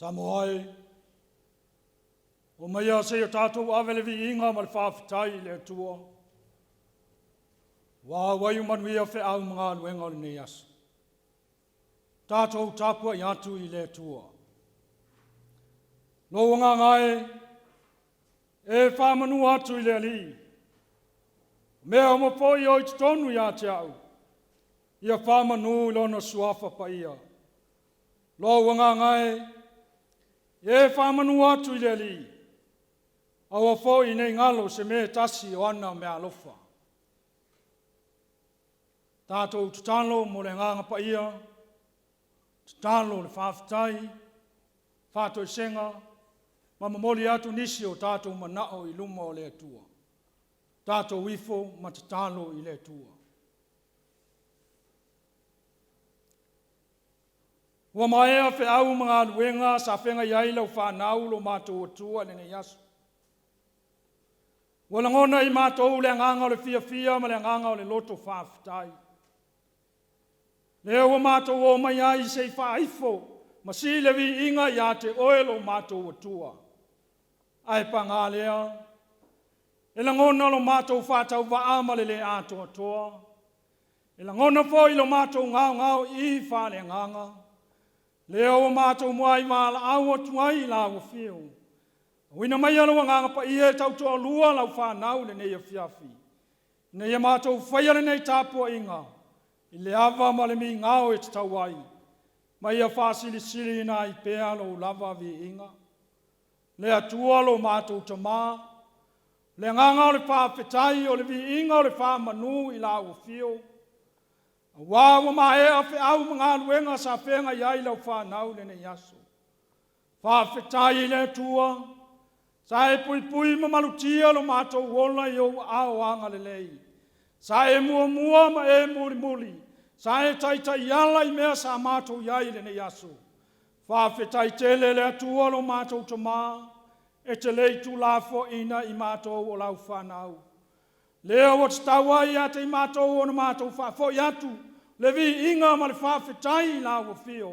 Samoa e, omaia seia tatou ave le viiga ma le faafetai i le Atua. Ua auai manuia feau ma galuega o lenei aso. Tatou tapuai atu i le Atua. Lou agaga e, e faamanu atu i le Alii. O mea uma foi o i totonu ia te au, ia faamanu i lona suafa paia. Lou agaga e, e faamanu atu i le Alii, aua foi nei galo se mea e tasi o ana meaalofa. Tatou tatalo mo le agaga paia, tatalo le faafetai, faatoesega, ma momoli atu nisi o tatou manao i luma o le Atua. Tatou ifo ma tatalo i le Atua. Ua maea feau ma galuega sa feagai ai lau fanau lo matou Atua i lenei aso. Ua lagona i matou le agaga o le fiafia ma le agaga o le loto faafetai. Lea ua matou o mai ai se i faaifo ma sii le viiga ia te oe lo matou Atua. Ae paga lea, e lagona lo matou faatauvaa ma le le atoatoa. E lagona foi lo matou gaogaoii faaleagaga. Lea ua matou muai valaau atu ai i lau afio. Auina maia lou agaga paia e tautoalua lau fanau i lenei afiafi. Ina ia matou faia lenei tapuaiga i le ava ma le migao e tatau ai, ma ia faasilisiliina ai pea lou lava viiga. Le Atua lo matou Tama, le agaga o le faafetai o le viiga o le faamanu i lau afio, aua ua maea feau ma galuega sa feagai ai lau fanau i lenei aso. Faafetai i le Atua, sa e puipui ma malutia lo matou ola i ou aao agalelei. Sa e muamua ma e mulimuli, sa e taitaiala i mea sa matou i ai i lenei aso. Faafetai tele le Atua lo matou Tama, e te le i tuulafoaiina i matou o lau fanau. Lea ua tatau ai ia te i matou ona matou faafoi atu le viiga ma le faafetai i lau afio,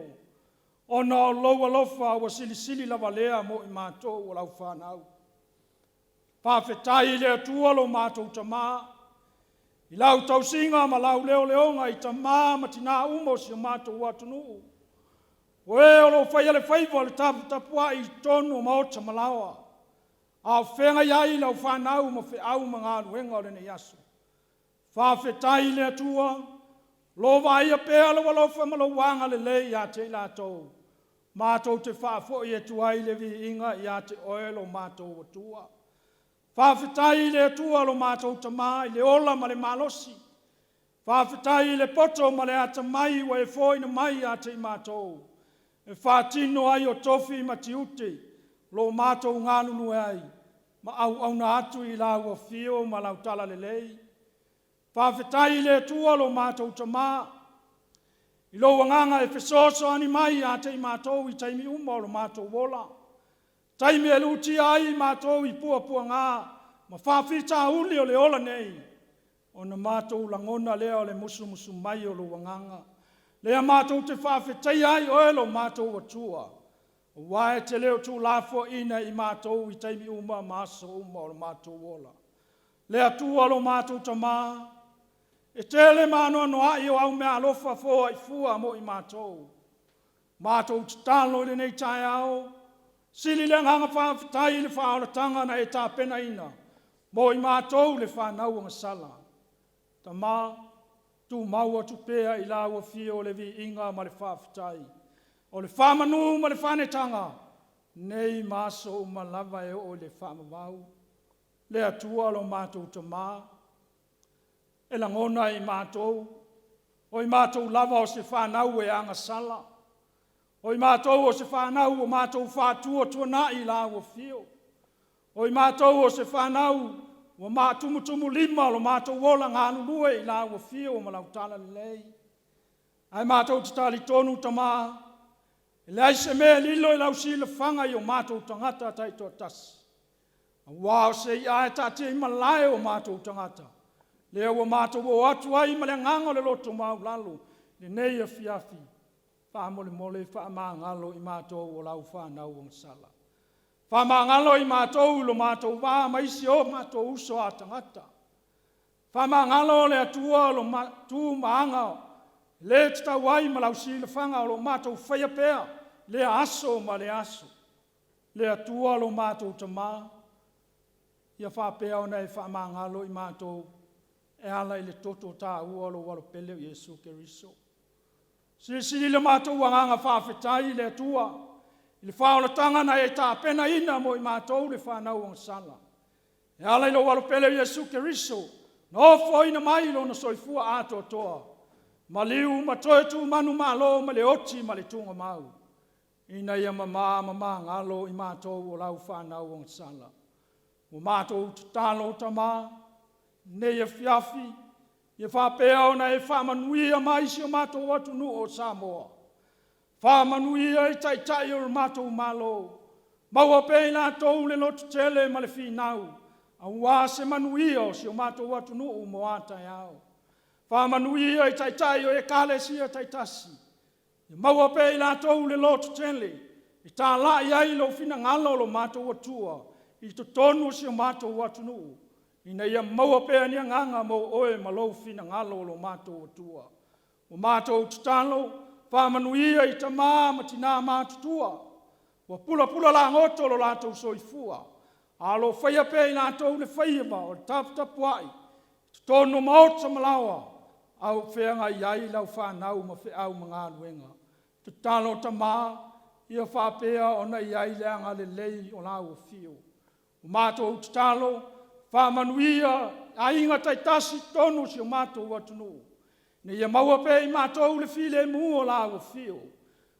ona o lou alofa ua silisili lava lea mo i matou o lau fanau. Faafetai i le Atua lo matou Tama, i lau tausiga ma lau leoleoga i tama ma tinā uma o si o matou atunuu. O e o lo o faia le faiva o le taputapuai i totonu o maota ma laoa, a o feagai ai lau fanau ma feau ma galuega o lenei aso. Faafetai i le Atua, lo vaaia pea lou alofa ma lou agalelei ia te i latou. Matou te faafoi atu ai le viiga ia te oe lo matou Atua. Faafetai i le Atua lo matou Tama i le ola ma le malosi. Faafetai i le poto ma le atamai ua e foaina mai ia te i matou, e faatino ai o tofi ma tiute lo matou galulue ai, ma auauna atu i lau afio ma lau talalelei. Faafetai i le Atua lo matou Tama, i lou agaga e fesoasoani mai ia te i matou i taimi uma o lo matou ola. Taimi e lutia ai i matou i puapuaga ma faafitauli o le ola nei, ona matou lagona lea o le musumusu mai o lou agaga. Lea matou te faafetaia ai oe lo matou Atua, aua e te le o tuulafoaiina i matou i taimi uma ma aso uma o lo matou ola. Le Atua lo matou Tama, e tele ma anoanoai o au meaalofa foaifua mo i matou. Matou tatalo i lenei taeao, sili le agaga faafetai i le faaolataga na e tapenaina mo i matou le fanau agasala. Tama, tumau atu pea i lau afio o le viiga ma le faafetai, o le faamanu ma le faanetaga, nei ma aso uma lava e oo i le faavavau. Le Atua lo matou Tama, e lagona i matou, o i matou lava o se fanau e agasala, o i matou o se fanau ua matou faatuatuanai i lau afio, o i matou o se fanau ua maatumutumulima lo matou ola galulue i lau afio ma lau talalelei. Ae matou te talitonu, Tama, e leai se mea e lilo i lau silafaga i o matou tagata taitoatasi, aua o se i'a e taatia i malae o matou tagata, lea ua matou o atu ai ma le agaga o le loto maualalo lenei afiafi. Faamolemole faamagalo i matou o lau fanau agasala. Faamagalo i matou i lo matou va ma isi o matou uso a tagata. Faamagalo le Atua lo tu ma aga le tatau ai ma lau silafaga o lo o matou faia pea lea aso ma lea aso. Le Atua lo matou Tama, ia faapea ona e faamagalo i matou e ala i le toto taua o lou Alo pele o Iesu Keriso. Silisili le matou agaga faafetai i le Atua i le faaolataga na e tapenaina mo i matou le fanau agasala, e ala i lou Alo pele o Iesu Keriso, na ofoina mai lona soifua atoatoa, maliu ma toe tumanumalo mai le oti ma le tuugamau, ina ia mama ma magalo i matou o lau fanau agasala. Ua matou tatalo Tama i lenei afiafi, ia faapea ona e faamanuia mai si o matou atunuu o Samoa. Faamanuia i Taitai o le matou Malo, maua pea e i latou le lototele ma le finau aua se manuia o si o matou atunuu mo a taeao. Faamanuia i Taitai o Ekalesia taitasi, ia maua pea e i latou le lototele e talai ai lou finagalo lo matou Atua i totonu o si o matou atunuu, ina ia maua pea ni agaga mo Oe ma lou finagalo lo matou Atua. Ua matou tatalo, faamanuia i tama ma tina matutua ua pulapula lagoto lo latou soifua, a o lo o faia pea e i latou le faiva o le taputapuai i totonu o maota ma laoa a o feagai ai lau fanau ma feau ma galuega. Tatalo Tama, ia faapea ona i ai le agalelei o lau afio. Ua matou tatalo, faamanuia aiga taitasi i totonu o si o matou atunuu, ina ia maua pea e i matou le filemu o lau afio,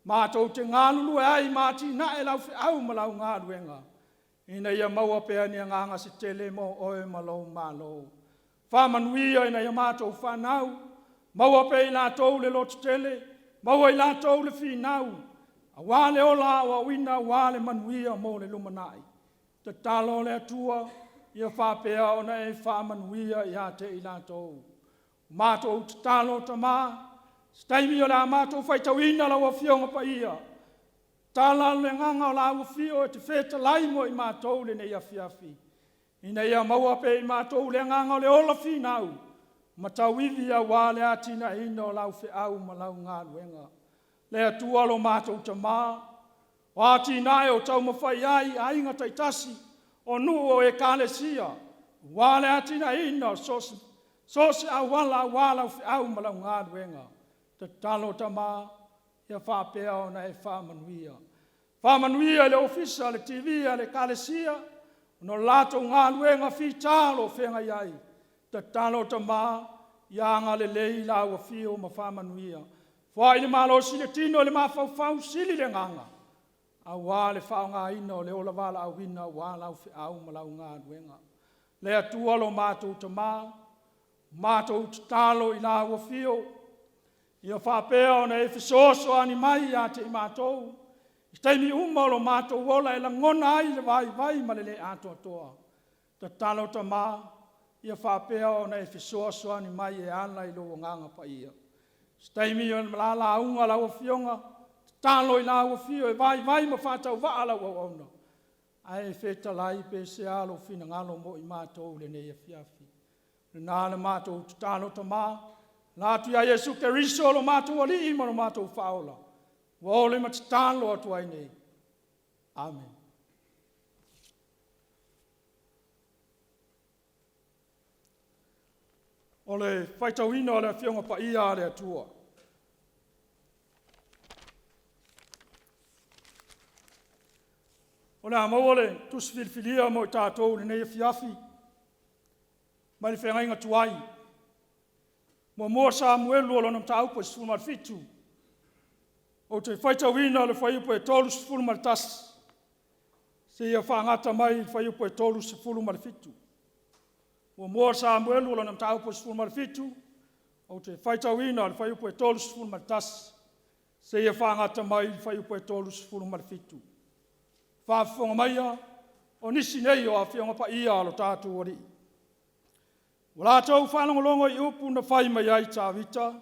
matou te galulue ai ma atinae lau feau ma lau galuega, ina ia maua pea ni agaga se tele mo Oe ma lou Malo. Faamanuia i nai a matou fanau, maua pea e i latou le lototele, maua e i latou le finau aua le ola aoaoina aua le manuia mo le lumanai. Tatalo le Atua, ia faapea ona e faamanuia ia te i latou. Matou tatalo Tama, se taimi o le a matou faitauina lau Afioga Paia, tatala le agaga o lau Afio e te fetalai mo i matou i lenei afiafi, ina ia maua pea e i matou le agaga o le ola finau ma tauivi aua le atinaeina o lau feau ma lau galuega. Le Atua lo matou Tama, o atinae o taumafai ai aiga taitasi, o nuu o Ekalesia, aua le atinaeina o so o se auala aua lau feau ma lau galuega. Tatalo Tama, ia faapea ona e faamanuia. Faamanuia i le Ofisa o le TV a le Ekalesia ona o le latou galuega fita o lo o feagai ai. Tatalo Tama, ia agalelei i lau Afio ma faamanuia. Foai le malosi i le tino i le mafaufau, sili le agaga aua le faaaogaina o le ola valaauina aua lau feau ma lau galuega. Le Atua lo matou Tama, matou tatalo i lau Afio, ia faapea ona e fesoasoani mai ia te i matou i taimi uma o lo matou ola e lagona ai le vaivai ma le le atoatoa. Tatalo Tama, ia faapea ona e fesoasoani mai e ala i lou Agaga Paia. Se taimi ona lauga lau Afioga, tatalo i lau Afio e vaivai ma faatauvaa lau auauna, ae fetalai pe sea lou finagalo mo i matou i lenei afiafi. O lena la matou tatalo Tama, ala atu ia Iesu Keriso lo matou Alii ma lo matou Faaola, ua ole ma tatalo atu ai nei. Amene. O le faitauina o le Afioga Paia a le Atua. O le a maua le tusi filifilia mo i tatou i lenei afiafi mai le feagaiga tuai. 1 Samuelu o lona mataupu e 17, ou te faitauina le fuaiupu e 31 seia faagata mai i le fuaiupu e 37. 1 Samuelu lona mataupu e 17, ou te faitauina le fuaiupu e 31 seia fagata mai i le fuaiupu e 37. Faafofoga maia, o nisi nei o Afioga Paia a lo tatou Alii. Ua latou faalogologo i upu na fai mai ai Tavita,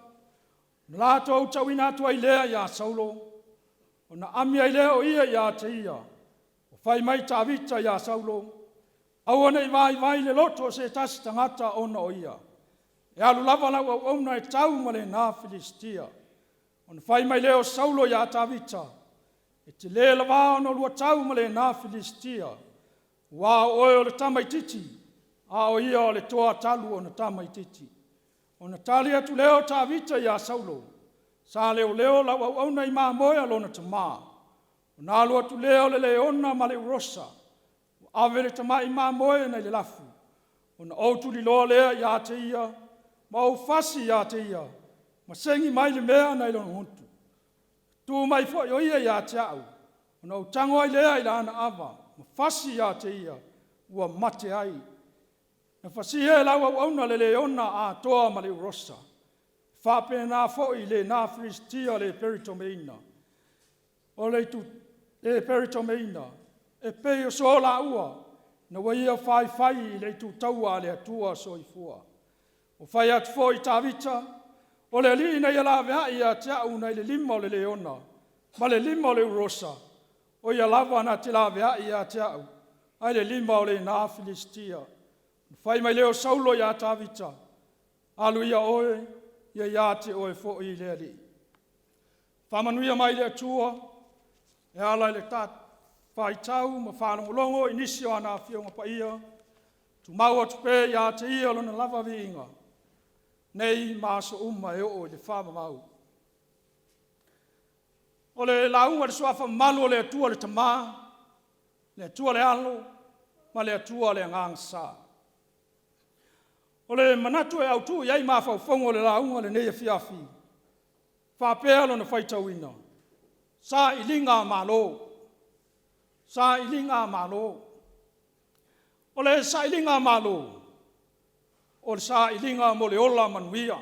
Ona latou tauina atu ai lea ia Saulo, ona ami ai lea o ia ia te ia. Ua fai mai Tavita ia Saulo, “Aua ne i vaivai le loto o se tasi tagata ona o ia. E alu lava lau auauna e tau ma lena Filisitia.” Ona fai mai lea o Saulo ia Tavita, “E te le lava ona olua tau ma lena Filisitia, aua o oe o le tamaitiiti, a o ia o le toa talu ona tamaitiiti.” Ona tali atu lea o Tavita ia Saulo, “Sa leoleo lau auauna i mamoe a lona tama, ona alu atu lea o le leona ma le urosa, ua ave le tamai mamoe nai le lafu, ona ou tuliloa lea ia te ia ma ou fasi ia te ia ma segi mai le mea nai lona gutu. Na tu mai foi o ia ia te au, ona ou tago ai lea i lana ava ma fasi ia te ia, ua mate ai. Na fasia e lau auauna le leona atoa ma le urosa. E faapena foi i lena Filisitia le peritomeina, o le le peritomeina, e pei o so laua ina ua ia faifai i le itutaua a le Atua Soifua.” Ua fai atu foi Tavita, “O le Alii na ia laveai ia te au nai le lima o le leona ma le lima o le urosa, o Ia lava na te laveai ia te au mai le lima o lena Filisitia.” Ona fai mai lea o Saulo ia Tavita, “Alu ia oe, ia ia te oe foi le Alii.” Faamanuia mai le Atua e ala i le tatou faitau ma faalogologo i nisi o ana Afioga Paia, tumau atu pea ia te Ia Lona lava viiga, nei ma aso uma e oo i le faavavau. O le lauga i le Suafa mamalu o le Atua le Tama, le Atua le Alo ma le Atua le Agaga Sa. O le manatu e autu i ai mafaufauga o le lauga i lenei afiafi, e faapea lona faitauina, Sailiga Malo, sailiga Malo. O le sailiga Malo, o le sailiga mo le ola manuia.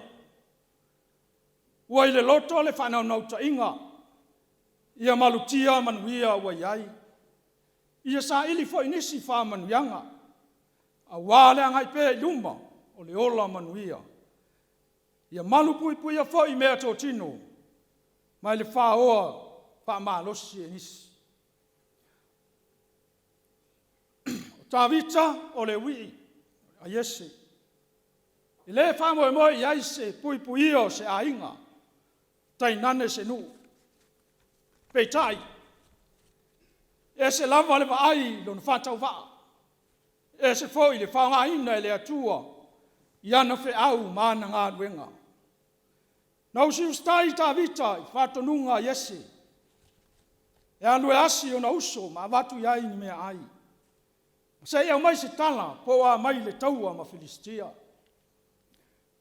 Ua i le loto le faanaunautaiga ia malutia manuia ua i ai. Ia saili foi nisi faamanuiaga aua le agai pea i luma o le ola manuia. Ia malupuipuia foi meatotino mai le faoa faamalosi e nisi. O Tavita o le uii a Iese, e le faamoemoe i ai se puipuia o se aiga, tainane se nuu. Peitai, e ese lava le vaai i lona faatauvaa, ese foi le faaaogaina e le Atua i ana feau ma ana galuega. Na usiusitai Tavita i faatonuga a Iese e alu e asi ona uso ma avatu i ai ni meaai, se i aumai se tala po o a mai le taua ma Filisitia.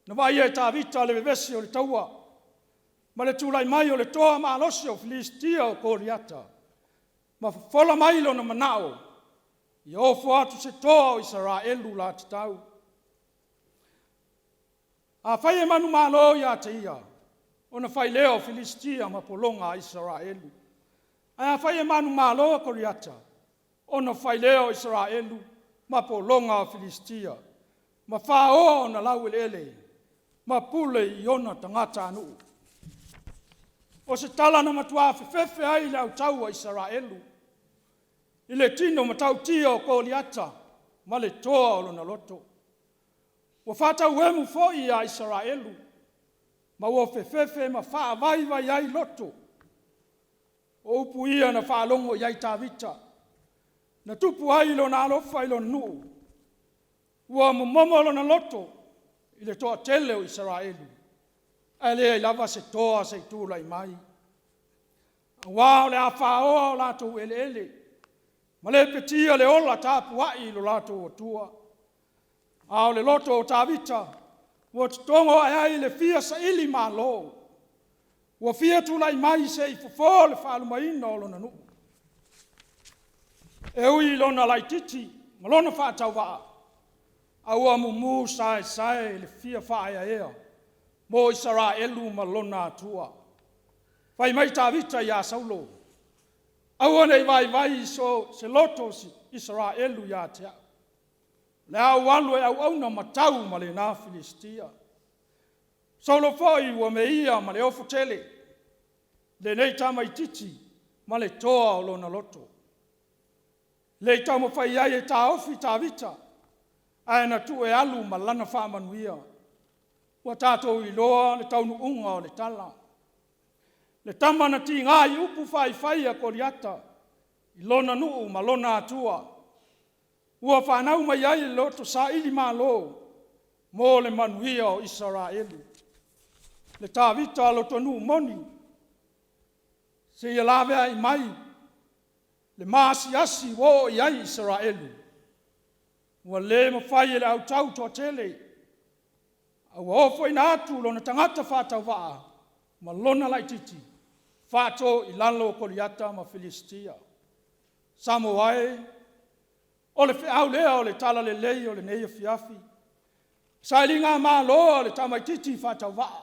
Na vaaia e Tavita le vevesi o le taua ma le tulai mai o le toa malosi o Filisitia o Koliata, ma fofola mai lona manao, ia ofo atu se toa o Isaraelu la tatau. Afai e manumalo ia te ia, ona fai lea o Filisitia ma pologa a Isaraelu. Ae afai e manumalo Koliata, ona fai lea o Isaraelu ma pologa o Filisitia, ma faoa ona laueleele ma pule i ona tagatanuu. O se tala na matua fefefe ai le au Isaraelu i le tino matautia o Koliata ma le toa o lona loto. Ua faatauemu foi ia Isaraelu ma ua fefefe ma faavaivai ai loto. O upu ia na faalogo i ai Tavita, na tupu ai lona alofa i lona nuu, ua momomo lona loto i le toatele o Isaraelu, ae leai lava se toa se i tulai mai, aua o le a faoa o latou eleele ma lepetia le ola tapuai i lo latou Atua. A o le loto o Tavita ua totogo ae ai le fia saili malo, ua fia tulai mai se i fofo le faalumaina o lona nuu. E ui i lona laitiiti ma lona faatauvaa, a ua mumu saesae le fia faaeaea mo Isaraelu ma lona Atua. Fai mai Tavita ia Saulo, “Aua ne i vaivai se loto o Isaraelu ia te au. O le a ou alu e auauna ma tau ma lena Filisitia.” Saulo foi ua meia ma le ofo tele lenei tamaitiiti ma le toa o lona loto. E le i taumafai ai e taofi Tavita, ae na tuu e alu ma lana faamanuia. Ua tatou iloa le taunuuga o le tala. Le tama na tiga i upu faifai a Koliata i lona nuu ma lona Atua, ua fanau mai ai le loto sailimalo mo le manuia o Isaraelu. Le Tavita lotonuu moni seia laveai mai le maasiasi ua oo i ai Isaraelu, ua le mafai e le au tautoatele a ua ofoina atu lona tagata faatauvaa ma lona laitiiti faato i lalo Koliata ma Filisitia. Samoa e, o le feau lea o le talalelei o lenei afiafi, sailigamalo a le tamaitiiti faatauvaa,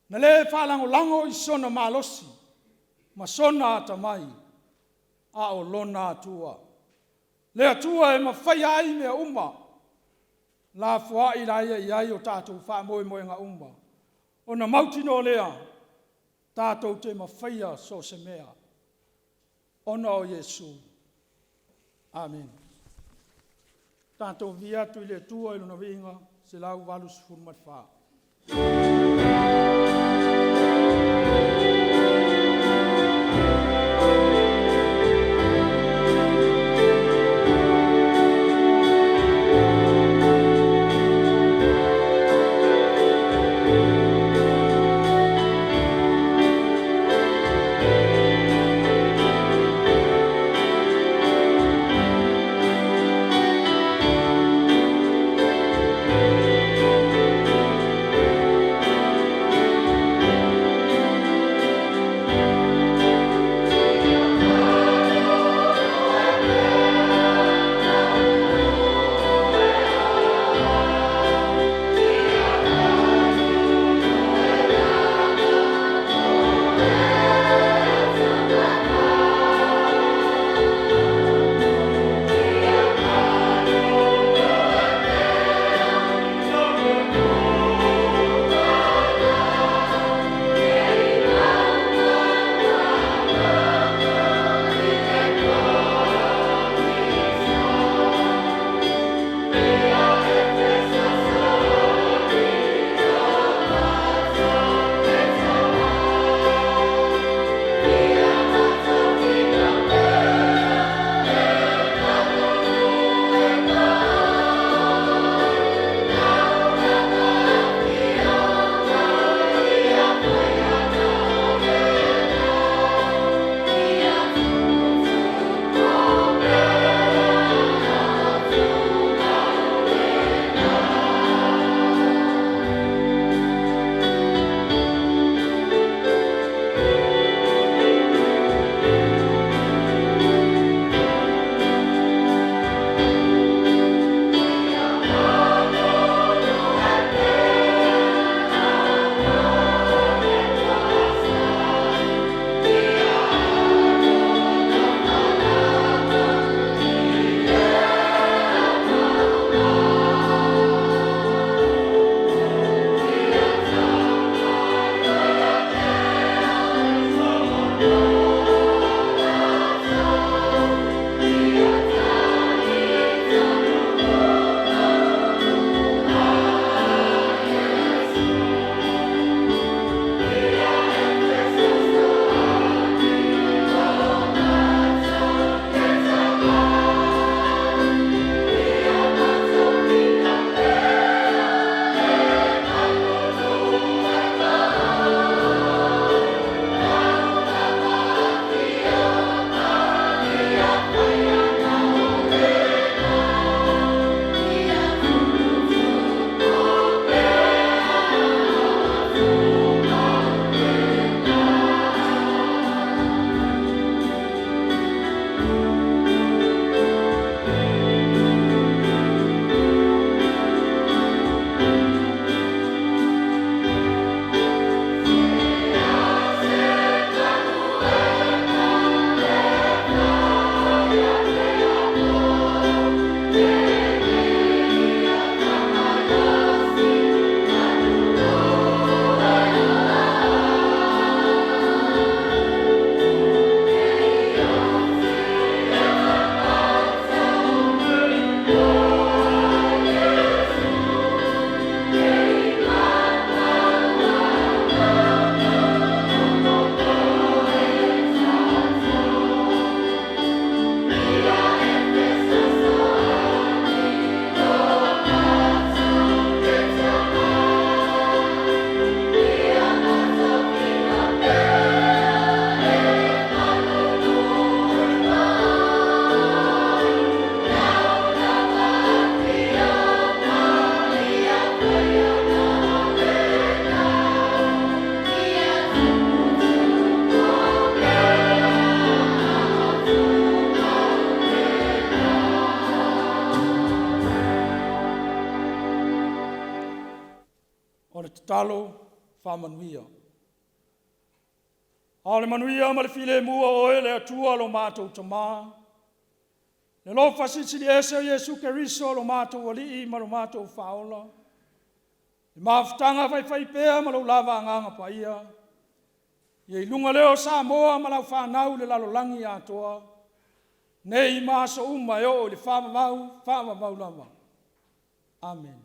na le faalagolago i sona malosi ma sona atamai, a o lona Atua, le Atua e mafaia ai mea uma. Lafoai laia i ai o tatou faamoemoega uma, ona mautinoa lea tatou te mafaia so o se mea ona o Iesu. Amene. Tatou viia atu i le Atua i Lona viiga. 184. tatalo, faamanuia. A o le manuia ma le filemu o Oe le Atua lo matou Tama, le alofa Silisili Ese o Iesu Keriso lo matou Alii ma lo matou Faaola, le mafutaga faifaipea ma lou lava Agaga Paia, ia i luga lea o Samoa ma lau fanau i le lalolagi atoa, nei ma aso uma e oo i le faavavau, faavavau lava. Amene.